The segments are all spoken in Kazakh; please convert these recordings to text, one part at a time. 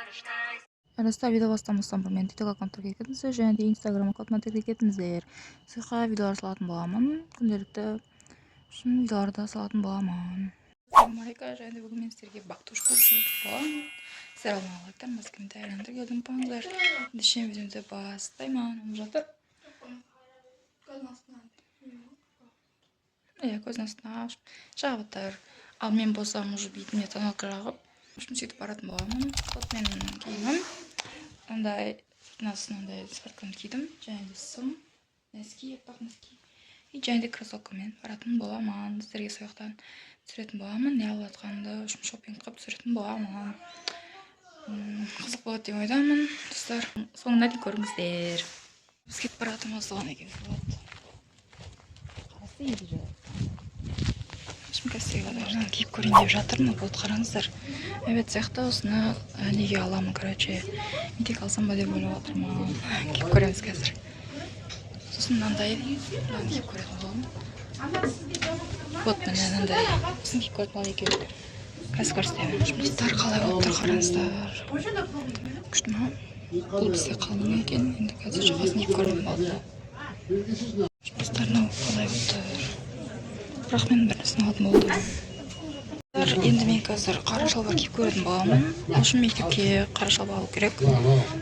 Достар, видео бастамастан бұрын менің TikTok аккаунтыма тіркеліп кетіңіздер және де Instagram аккаунтыма тіркеліп кетіңіздер. Сол жаққа видеолар салатын боламын. Күнделікті үшін видеоларды салатын боламын. Ассалаумағалейкум, және де бүгін мен сіздерге бактушку түсіретін боламын. Сіздер алдын лайктан басып комментарийлерін тіркелуді ұмытпаңыздар. Ендеше видеомды бастаймын. Жатыр. Иә, көздің астына жағып жатыр. Ал мен болсам уже бетіме тоналка жағып, сөйтіп баратын боламын. Вот менің киімім. Мындай мынандай спортканы кидім, және де сым, носки, аппақ носки. И және де кроссовкамен баратын боламын. Сіздерге сол жақтан түсіретін боламын. Не алып жатқанымды, шопинг қылып түсіретін боламын. Қызық болады деп ойдамын. Достар, соңына дейін көріңіздер. Біз кетіп бара жатырмыз, оған екен болады. Қарасы енді жай. Мынаны киіп көрейін деп жатырмын. Вот қараңыздар. Әбет сияқты осыны неге аламын, короче. Мектепке алсам ба деп ойлап жатырмын. Киіп көреміз қазір. Сосын мынандай, мынаны киіп көретін боламын. Вот міне мынандай. Осыны киіп көретін боламын екеуін. Қазір көрсетемін. Жұмыстар қалай болып тұр қараңыздар. Күшті ма? Бұл бізде қалың екен. Енді қазір жағасын киіп көретін болды. Жұмыстар мынау қалай болып тұр. Бірақ мен бір нәрсені алатын болдым. Енді мен қазір қара шалбар киіп көретін боламын. Ол үшін мектепке қара шалбар алу керек.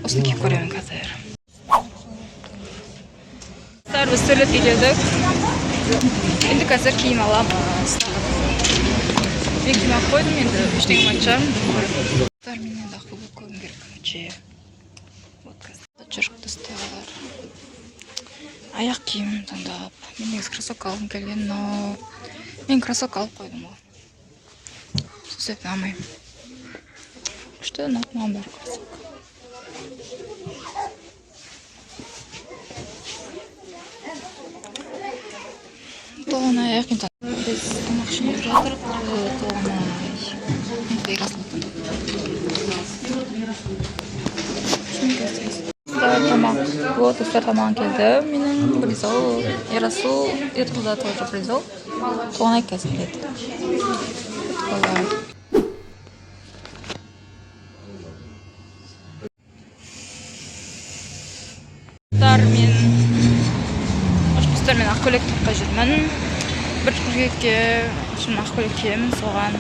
Осыны киіп көремін қазір. Достар, біз туалетке келдік. Енді қазір киім аламыз. Мен киім алып қойдым, енді ештеңе алмайтын шығармын. Достар, мен енді ақ футболка көргім керек, короче. Вот қазір жүрік, достар. Аяқ киім таңдап. Мен негізі кроссовка алғым келген, но мен кроссовка алып қойдым ғой. Сол себептен алмаймын. Күшті ұнады маған бәрі кроссовка. Толғанай аяқ киім таңдап. Біз тамақ ішіп жатырмыз. Толғанай. Тамақ. Вот, достар, тамағым келді. Менің призол, Ерасыл, Ерасылда тоже призол. Толғанай қазір келеді. Достар, мен достар, мен ақ көйлек таппай жүрмін. Бір қыркүйекке үшін ақ көйлек киемін, соған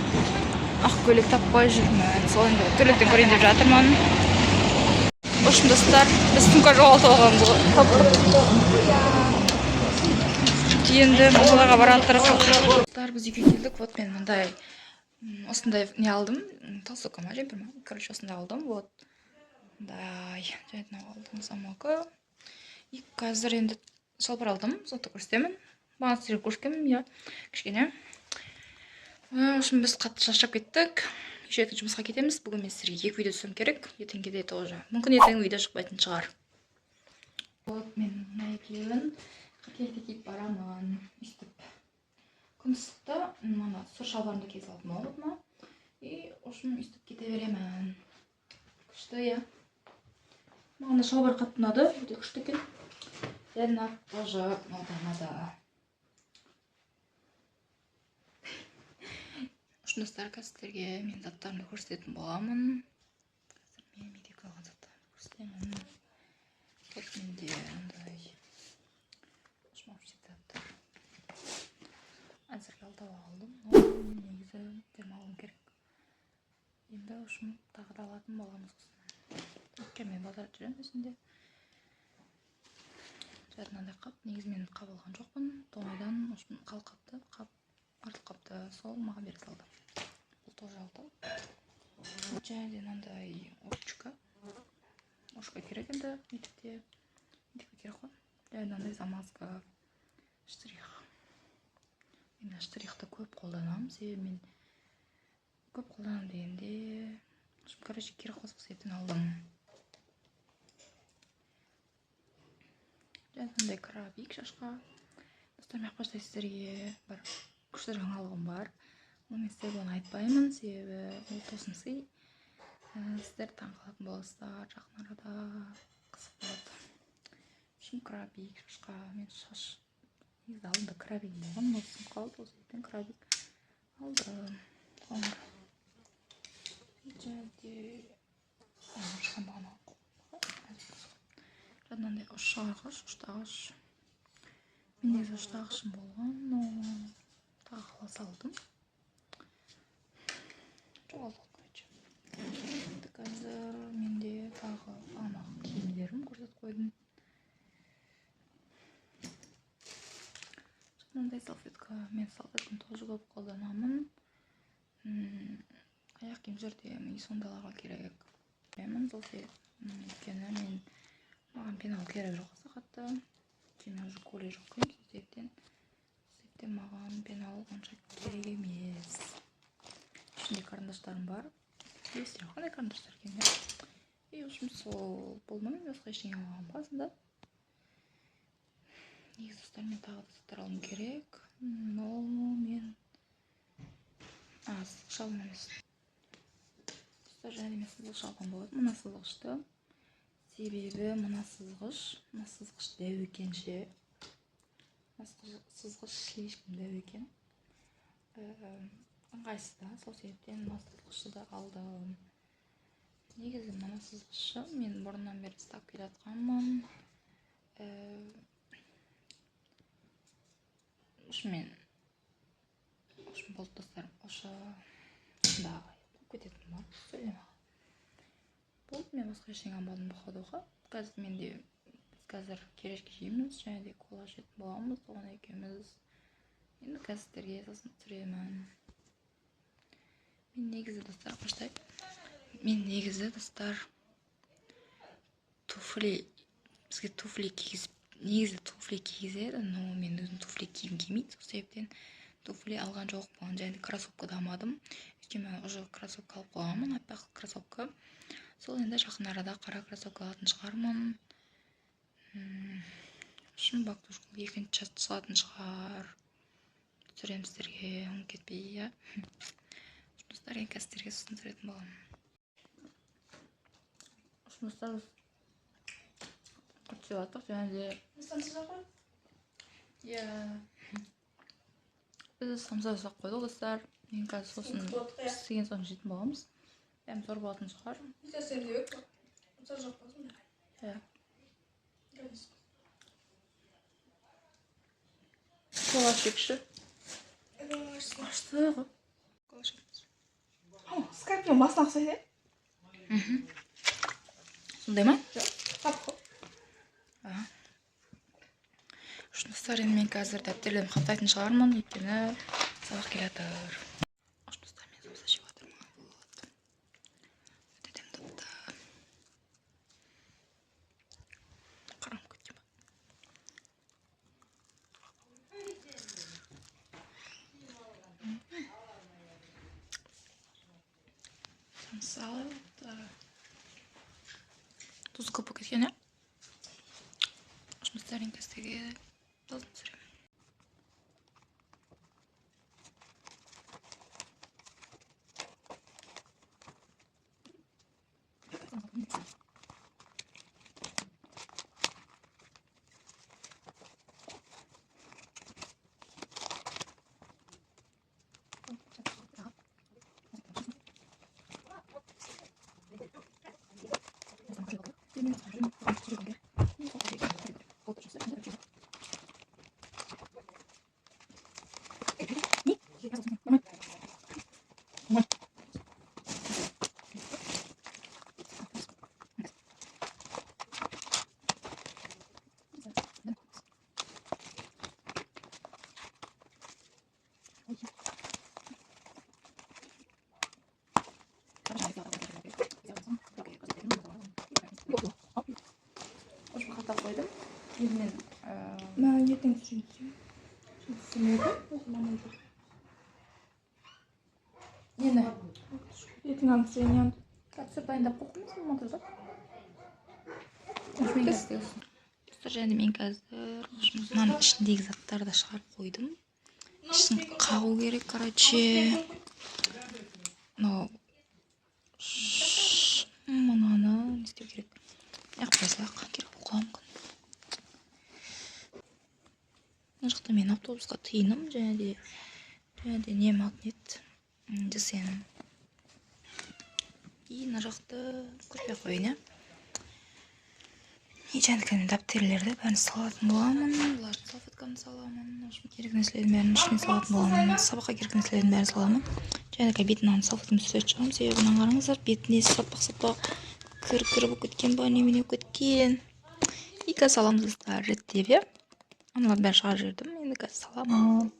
ақ көйлек таппай жүрмін. Сол енді туалеттен көрейін деп жатырмын. В общем, достар, біз сумка жоғалтып алғанбыз ғой. Таптық. Енді мамаларға бара жатырмық. Достар, біз үйге келдік. Вот мен мындай осындай не алдым. Толстовка ма, джемпер ма? Короче, осындай алдым. Вот. Мындай. Және мынау алдым замогы. И қазір енді шалбар алдым. Соны көрсетемін. Бағана сіздерге көрсеткенмін, иә. Кішкене. В общем, біз қатты шаршап кеттік. Кеше ертең жұмысқа кетеміз. Бүгін мен сіздерге 2 видео түсіруім керек. Ертеңге де тоже. Мүмкін ертең видео шықпайтын шығар. Вот мен мына екеуін қыркүйекте киіп барамын. Өйстіп. Күн ыстықта мына сұр шалбарымды кие салдым алдыма. И в общем, өйстіп кете беремін. Күшті, иә. Маған да шалбар қатты ұнады. Өте күшті екен. Және мына тоже ұнады. Достар, қазір сіздерге мен заттарымды көрсететін боламын. Қазір мен мектепке алған заттарымды көрсетемін. Вот менде андай заттар. Әзірге алтау алдым, но мен негізі 20 алуым керек. Енді в общем, тағы да алатын боламыз осыны. Өйткені мен базарда жүремін өзімде. Және мынандай қап, негізі мен қап алған жоқпын. Тоңайдан, в общем, қалып қапты, қап артылып қапты, сол маған бере салды. Бұл тоже алтау. Және де мынандай ручка. Ручка керек енді мектепте. Мектепке керек қой. Және мынандай замазка, штрих. Мен мына штрихті көп қолданамын, себебі мен көп қолданамын дегенде, короче, керек қой, сол себептен алдым. Және мынандай крабик шашқа. Достар, мен ақпаштай сіздерге бір күшті жаңалығым бар. Оны мен сіздерге оны айтпаймын, себебі ол тосын сый. Сіздер таңқалатын боласыздар, жақын арада қызық болады. В общем, крабик шашқа. Мен шаш негізі алдында крабигім болған, но сынып қалды, сол себептен крабик алдым. Қоңыр. Және де Ұшағыш, ұштағыш. Мен негізі ұштағышым болған, но тағы ала салдым. Жоғалды, короче. Енді қазір менде тағы алмақ киімдерім көрсетіп қойдым. Мындай салфетка. Мен салфетканы тоже көп қолданамын. Аяқ киім сүртемін, и сондайларға керек. Білемін, сол өйткені мен маған пенал керек жоқ аса қатты. Өйткені мен уже колледж оқимын, сол себептен маған пенал онша керек емес. Ішінде карандаштарым бар. Білесіздер ғой қандай карандаштар екенін, иә? И в общем сол болды ма, мен басқа ештеңе алмағанмын басында. Негізі, достар, мен тағы да заттар алуым керек, но мен сызғыш алдым емес. Достар, және де мен сызғыш алған болатынмын, мына сызғышты. Себебі мына сызғыш дәу екен ше. Мына сызғыш слишком дәу екен. Ыңғайсыз да, сол себептен мына сызғышты да алдым. Негізі мына сызғышты мен бұрыннан бері ұстап келе жатқанмын. Шынымен, в общем, болды, достар. Ошындағы болып кететін бар сөйлеме. Болды, мен басқа ештеңе алмадым, походу. Қазір менде біз қазір кирешке жейміз және де кола ішетін боламыз оған екеуміз. Енді қазір сіздерге сосын түсіремін. Мен негізі, достар, қоштай. Мен негізі, достар, туфли, бізге туфли кигізіп, негізі туфли кигізеді, но мен өзім туфли кигім келмейді, сол себептен туфли алған жоқпын. Және де кроссовка да алмадым, өйткені мен уже кроссовка алып қойғанмын, аппақ кроссовка. Сол енді жақын арада қара кроссовка алатын шығармын. Шын back to school екінші часть шығатын шығар. Түсіремін сіздерге, ұмытып кетпей, иә. Достар, енді қазір сіздерге сосын түсіретін боламын. Достар, біз құрт жеп жаттық және де иә, біз самса жасап қойдық, достар. Мен қазір сосын піскен соң жейтін боламыз. Дәмі зор болатын шығар. Иә. Кола ішейікші. Ашты ғой. Кола ішеміз. Скайптың басына ұқсайды, иә? Сондай ма? Қап қой. Достар, енді мен қазір дәптерлерімді қаптайтын шығармын, өйткені сабақ келе жатыр. Достар, мен самса жеп жатырмын. Вот. Өте дәмді тәтті. Қараңғы кеткен ба? Самса тұзы көп болып кеткен, иә? Достар, енді сіздерге тосын түсіремін. Қаттап қойдым. Енді мен Мә, ертең түсірейін. Түсірмеді, мамам жоқ. Нені? Ертең аны түсірейін. Түсіріп дайындап қойдым, сен монтаждап. Достар, және мен қазір мынаның ішіндегі заттарды шығарып қойдым. Ішін қағу керек, короче. Мынау мынаны не істеу керек? Ақ қоя салайық, керек болып қалуы мүмкін. Мына жақта мен автобусқа тиыным, және де нем атын еді, жсн. И мына жақты көрпе қояйын, иә. И және кәдімгі дәптерлерді бәрін салатын боламын. Бұлардың салфетканы саламын. В общем, керек нәрселердің бәрін ішіне салатын боламын. Сабаққа керек нәрселердің бәрін саламын. Және де бетін мынаның салфеткамен сүртетін шығармын, себебі мынаны қараңыздар, бетіне саппақ саппақ кір кір болып кеткен ба, немене болып кеткен. И қазір саламыз, достар, реттеп, иә. Аналардың бәрін шығарып жібердім, енді қазір саламын.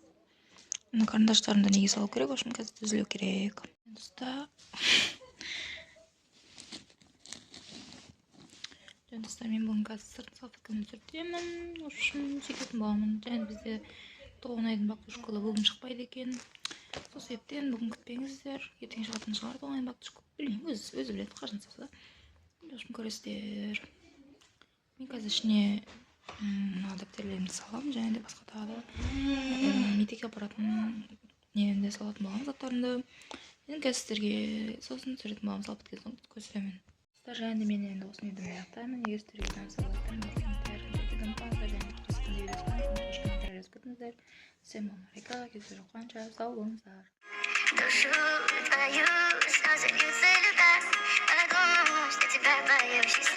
Мына карандаштарымды неге салу керек? В общем, қазір түзілу керек, достар. Және, достар, мен бүгін қазір сыртын салфеткамен сүртемін. В общем, сөйтетін боламын. Және бізде Толғанайдың Back to школа бүгін шықпайды екен, сол себептен бүгін күтпеңіздер, ертең шығатын шығар Толғанайдың Back to школа. Білмеймін, өзі біледі қашан салса да. В общем, көресіздер. Мен қазір ішіне мына дәптерлерімді саламын және де басқа тағы да мектепке апаратын немді салатын боламын, заттарымды. Енді қазір сіздерге сосын түсіретін боламын, салып біткен соң көрсетемін, достар. Және де мен енді осымен видеомды аяқтаймын. Егер сіздерге ұнаса, лайктарыңызды, ұмытпаңыздар және келесі қандай видео комментарий жазып кетіңіздер. Всем марика, кездесіп жатқанша сау болыңыздар. Душу твою слезы льются люта. Подумал, что тебя боюсь.